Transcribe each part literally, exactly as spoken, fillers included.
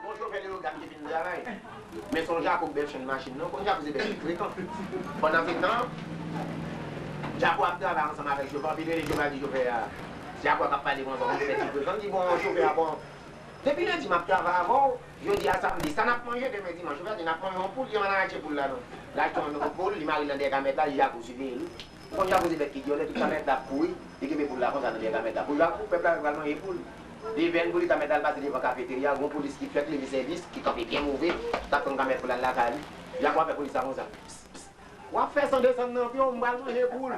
Bon, chofè Leyogàn ki vin travay. Men se yon Jako k bèf chenn machin nan, konn Jako se bèf ki frekan. Pandan se tan, Jako ap travay ansanm avèk chofè, anpil rele chofè a, di chofè a, Jako a k ap pale konsa, konn bèf ki frekan, li di, bon, chofè a, bon, depi lendi m ap travay avè w, jodi a samdi, sa n ap manje demen dimanch? Chofè a di, n ap manje yon poul, li di, ann al achte poul la non. L achte yon poul, li mare l nan dèyè kamyonèt la, Jako siveye l. Ou konn Jako se bèt ki dyòlè, tout kamyonèt la ap kouri, li kenbe poul la konsa nan dèyè kamyonèt la. Pou Jako, pèp la pral manje poul. Li vin pou li, kamyonèt la al pase devan kafeterya, gon polis ki fèk leve sèvis, ki kanpe byen move, t ap tann kamyonèt pou l al lakay li. Jako ap fè polis la konsa. Pss, pss. W ap fè san desann nan pye w, m pral manje poul.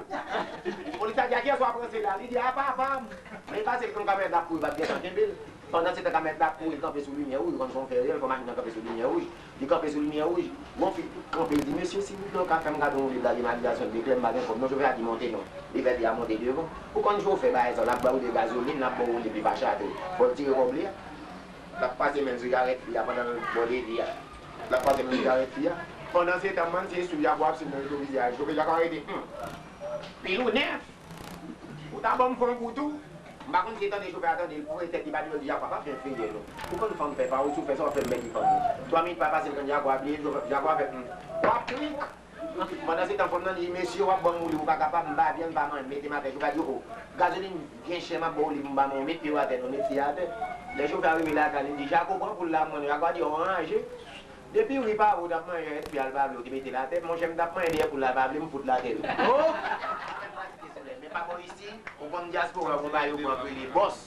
Polis la di, a kiyès w ap ranse la? Li di, a papa m. Men pase l tann kamyonèt la ap kouri, pa t gentan kenbe l. Pandan se tan kamyonèt la ap kouri, l kanpe sou limyè wouj, ou konn se yon fè rèl, fò machin nan kanpe sou limyè wouj. Li kanpe sou limyè wouj, gon fi kanpe, li di, mesye, silvouplè, ou ka fè m gade yon woule, lage m al Jason Beklè, m pa gen kòb non, chofè a di monte non. Li fè fi a monte devan. Ou konn chofè bagay sa, l ap ba w woule gazolin, l ap ba w woule epi pa chate. Fò l tire kòb li a. L ap pase men sou jarèt fi a pandan l bò de vi a. L ap pase men sou jarèt fi a. Pandan se tan, m ann siye sou Jako ap siy nan retwovizè a, chofè Jako a rete, hmm. Pil ou nèf! Ou ta ban m fè yon kou tou. M pa konn si e tande chofè a tande, l foure tèt li pa di, l di, Jako a pa fè enferyè non. Ou konn fanm pè pa ou, si w fè sa, w ap fè m pèdi fanm mwen. Twa minit pa pase, l konn Jako a bliye, Jako a fè, hmm. W ap trik! Pandan se tan, fanm nan di, mesye, w ap ban m woule, ou pa kapab, m pa vyann, pa manyen, mete m atè, chofè a di, o, gazolin byen chè, m ap ba w woule, m pa manyen, met pye w atè non, met pye atè. Lè chofè a rive lakay li, li di, Jako, pran poul la, mwen, Jako a di, o, ranje. Depi wi pa vre, w t ap manje, epi al pa vle, w te mete l atè. Monchè, m t ap manje dèyè poul la, l pa vle, m fout l atè tou. Oh! Men pa bò isi, ou konn dyaspora, gon bagay yo pran k rele bòs.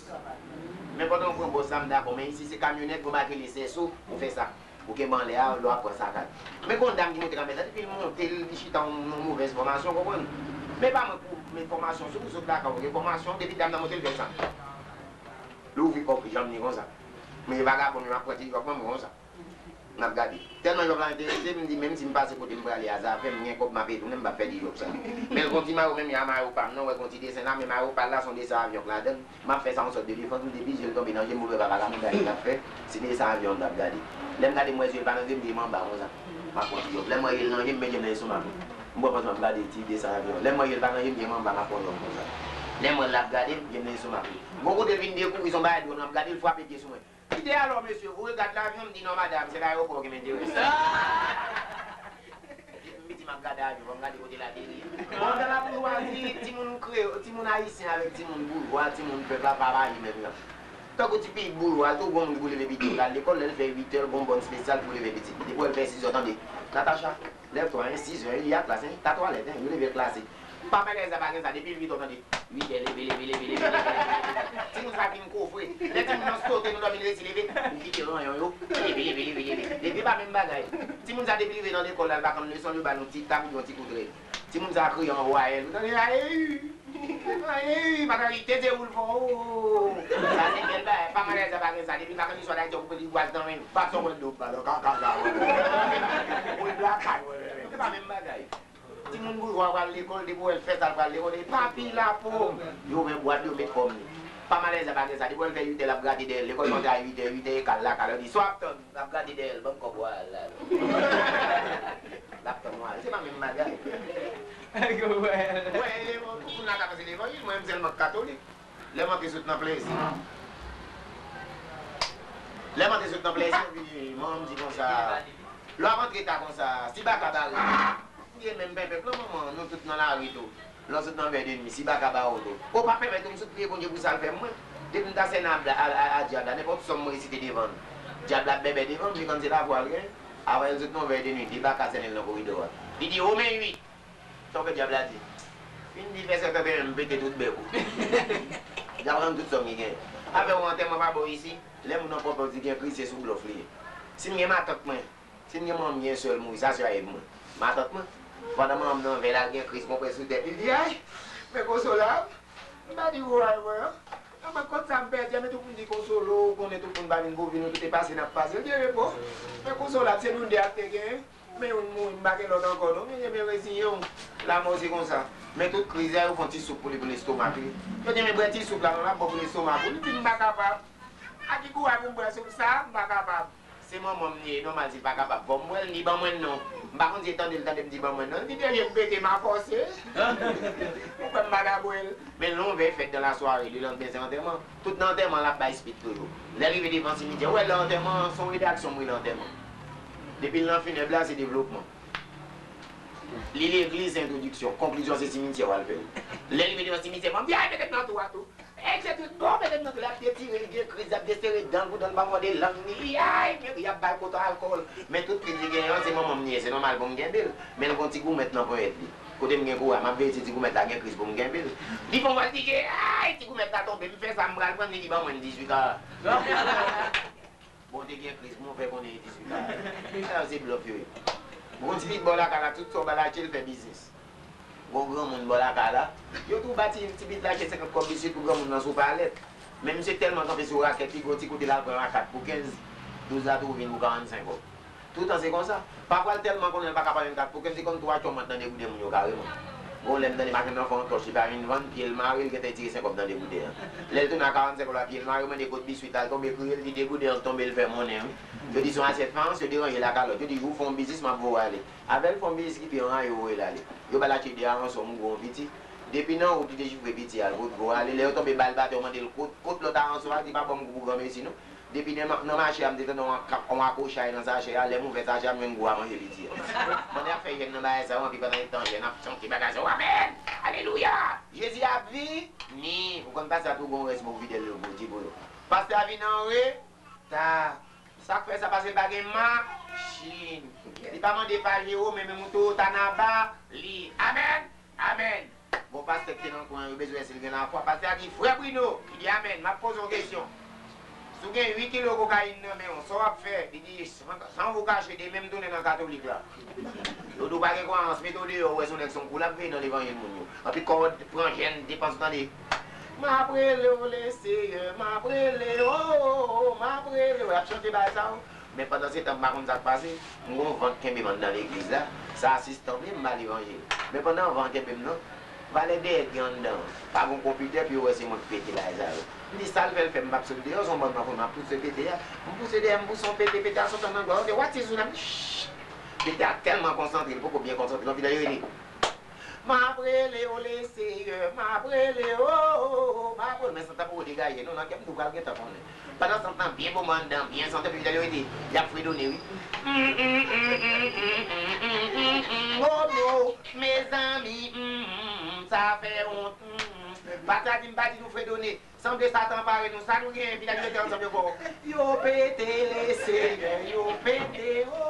Men pandan w pran bòs la, m dakò. Men isi, se kamyonèt, gon bagay k rele sèso, ou fè sa. Ou kenbe anlè a, lè w ap pran sakay. Men gon dam ki monte kamyonèt la, depi l monte, li chita yon, yon movèz fòmasyon, w konprann? Men pa mwen pou met fòmasyon sou ou, sot lakay ou gen fòmasyon, depi dam nan monte, l fè sa. L ouvri kòk janm li konsa. Men vagabon, men m ap pran ti jòk mwen, mwen konsa. N ap gade. Tèlman jòk la enterese m, m di, menm si m pase kote m prale a, zafè m, m gen kòb, m ap retounen, m p ap pèdi jòk sa. Men l gon ti mayo, menm jan a mayo pa m nan, w wè gon ti desen la, men mayo pa l la, se yon desen avyon k ladan l. M ap fè sa yon sòt de defans, m depi zye l tonbe nan je m, pou l wè pa vagabon, gade sa l ap fè, se desen avyon l ap gade. Lè m gade, m wè zye l pa nan je m, m anba konsa. M ap pran ti jòk. Lè m wè je l nan je m, men je m nan estomak li. M pran pòz mwen, m gade ti desen avyon. Lè m wè je l pa nan je m, je m anba, m ap pran jòk konsa. Lè m wè l ap gade m, je m nan estomak li. Gon kote l vin dekouvri se yon bagay dwòl, m ap gade l frape pye sou mwen. Kite alò, mesye, vous regardez l'avion, m di non, madam, se layewopò ki m enterese. M di m ap gade avyon, fò m gade kote l ateri. Bon, nan laboujwazi, timoun kreyòl, timoun ayisyen avèk timoun boujwa, timoun pèp la pa mache menm jan. Tankou ti pitit boujwa, tou gon moun ki pou leve pitit li al lekòl, lè l fè uit è, l gon bòn espesyal pou leve pitit li. Depi w wè l fè sizè, tande, Natacha, lève-toi, hein, sizè, il y a classe, hein, ta twalèt, hein, yo leve l klasik. Papa Eliezer pa gen sa, depi l uit è, w tande, uit è, leve, leve, leve, leve, leve. Timoun sa fin kofre. Lè timoun nan sote, nou dòmi, l resi leve, ou kite ranyon yo, leve, leve, leve, leve. Leve pa menm bagay. Timoun sa depi l rive nan lekòl la, l pa konn leson, yo ba nou ti tab, yon ti kout règ. Timoun sa kriye an vwayèl, ou tande, ayi, ayi, pa tande, teze w, l fò, o. Sa se bèl bagay. Papa Eliezer pa gen sa, depi l pa konn istwa Dayiti, yo koupe li bwaz nan men, baton wè dlo bal, kaka, kaka, wè. Ou l lakay, wè, wè, wè. Se pa menm bagay. Timoun boujwa pral lekòl, depi w wè l fè sa, l pral lekòl, e papi lapo. Yo ouvè bwat, yo met fòm li. Papa Eliezer pa gen sa, depi w wè l fè uit è, l ap grate dèyè l. Lekòl kontre a uit è, uit è e kal, lakay la, yo di, sa w ap tann, l ap grate dèyè l, ban m kòb w al la. L ap tann w al, se pa menm bagay. Wè, eleman, tout moun la ka panse levanjil, mwen menm sèlman k katolik. Lè m antre sot nan plèzi. Lè m antre sot nan plèzi, epi manman m di konsa, lè w ap antre ta konsa, si baka bare. M gen menm penpen plan manman, nou tout nan lari tou. Lè w sot nan vè de nwi, si baka ba w tou. Ou pa pèmèt ou m sot priye Bondye pou sa l fè mwen. Depi m ta sènen a, a, a, a dyab la, nenpòt sòm mwen resite devan l. Dyab la ap bèbè devan m, li konn se lavwa l gen. Apre l sot nan vè de nwi, de baka sènen l nan koridò a. Li di, o men uit. Sa w wè dyab la di? Vin di fè sèt è trannteyen, m pete tout bèk ou. Dyab rann tout sòm li gen. Afè w antèman pa bò isi, lè moun nan pòpè w di gen kris, se sou blòf li ye. Si m gen matant mwen, si m gen manman m gen sè l mouri, sa sè a ye pou mwen. Matant mwen, pandan manman m nan vè l al gen kris, konprè sou tèt li, l di, ay, men Konsolab, m pa di ou ay mwen an. Mwen, kot sa m pèdi a, men tout moun di Konsolo, ou konnen tout moun pa vin pou vi, nou tout e pase n ap pase. L di, e bon, men Konsolab, se nou de a k te genyen. Men youn mouri, m pa gen lòt ankò non. Men, men reziye w. Lanmò se konsa. Men tout kriz la, yo fè yon ti soup pou li, pou lestomak li. Yo di, men bwè ti soup la non, l ap bon pou lestomak ou. Li di, m pa kapab. A ki kouray pou m bwè soup sa? M pa kapab. Se manman m li ye, nòmal si l pa kapab ba m, m wè l, li ban mwen l non. M pa konn si l tande l tande m di ban mwen l non. Li di, "Dènye m pete, m a fòse." Ou kwè m pa ka bwè l? Men lè yon vèy fèt dans la soirée, lelandmen se antèman. Tout nan antèman, l ap bay speech toujou. Lè l rive devan simityè, ou wè lè antèman, se yon redaksyon m rele antèman. Depi l nan finèb la, se devlopman. Li legliz, se entwodiksyon. Konklizyon, se simityè w al fè l. Lè l rive devan simityè, m ap di, "Ay, mete m nan twou a tou." Èk se tout bon, mete m nan twou, l ap detire, l gen kriz, l ap desere dan l pou dan l pa mòde lang li. Ay, men y ap ba l koton alkòl. Men tout kriz li genyen an, se manman m li ye, se nòmal pou m kenbe l. Men l gon ti goumèt nan ponyèt li. Kote m gen kouraj, m ap veye si ti goumèt la gen kriz pou m kenbe l. Li fè yon vòltije, ay, ti goumèt la tonbe, m fè sa, m pral pran li, li ban mwen l dizuit a. Bon, te gen kriz, mwen fè konnen e dizuit la. Sa yo se blòf yo ye. Gon ti fi bò lakay la, tout sa w ba l achte, l fè biznis. Gon granmoun bò lakay la. Yo tou ba ti, ti pitit la achte senkant kòb biskit pou granmoun nan sou palèt. Men misye tèlman kanpe sou rakèt li, gon ti kote l al pran yon a kat pou kenz, douz la tou vin pou karannsenk kòb. Toutan se konsa. Pafwa l tèlman konnen l pa ka pale yon kat pou kenz, li konn tou achte yon mant nan degouden moun yo kareman. Gon lè m tande madanm nan fè yon tòch, li pa vin vann, pye l mare, l gentan retire senk kòb nan degouden an. Lè l tounen a karannsenk kòb la, pye l mare, mande kot biswit la, l tonbe kriye, l di degouden an k tonbe, l fè monnen wi. Yo di se yon asyèt fayans, yo deranje l ak alòt. Yo di ou fè yon biznis, m ap voye w ale. Avè l fè yon biznis ki pi anraye, yo voye l ale. Yo ba l achte de aransò, mougon, yon piti. Depi nan wout, li dechifre piti a, l voye l ale. Lè yo tonbe ba l batè, yo mande l kot, kot lòt aransò a, li pa ban m kou pou granmesi non. Depi nan, nan mache a, m te tande yon, yon akochay nan sachè a. Lè m ouvè sachè a, m jwenn gwo a manje piti a. Pandan y ap fè jèn nan bagay sa yo, anpi pandan y tan jèn ap chante bagay sa yo. Amèn! Alelouya! Jezi ap vini! Ou konn pastè a tou gon rès mo fidèl yo voye pou yo. Pastè a vin an reta. Sa k fè sa? Paske l pa gen machin. Li pa mande Pajero, men menm yon Toyota Naba, li. Amèn! Amèn! Gon pastè ki te nan kwen an, yo bezwen wè si l gen lafwa. Pastè a di, "Frè Bruno," li di, "Amèn, m ap poze w kesyon. Si w gen uit kilo kokayin nan men w, sa w ap fè?" Li di, "San, san vou kache, demen m tounen nan katolik la." Yo di w pa gen kwayans, mete w deyò, ou wè se yon nèg se yon kou l ap veye nan levanjil moun yo. Anpi kò w pran jèn, depans, tande. M ap rele w, Leseyè, m ap rele w, m ap rele w. Y ap chante bagay sa yo. Men pandan se tan, m pa konn sa k pase. M gon vant kenbe m anndan legliz la. Se asistan m ye, m ba l levanjil. Men pandan van kenbe m nan, valè dèyè k gen anndan an. Pa gon konpitè, pou yo wè se mwen k pete bagay sa yo. M di, "Sa l fè, l fè, m p ap sot deyò, se yon bann manfouy m ap pouse pete a." M pouse dèyè, m pouse yon pete, pete a sot anndan dwèt. Yo di, "What is your name?" Shh! Pete a tèlman konsantre, li poko byen konsantre. Yon fidèl yo rele. M ap rele w, Leseyè, m ap rele w, m ap rele w. Men sant lan poko degaje non, nan kè m tou pral gentan konnen. Pandan sant lan byen bonbon anndan, byen santi, epi fidèl yo rete, y ap fredone wi. Oh no, mezanmi, sa fè wont. Pastè a di m pa di nou fredone. Sanble Satan anpare nou, sa nou genyen, epi n ap rete ansanm yo fò. Yo pete, Leseyè, yo pete, oh.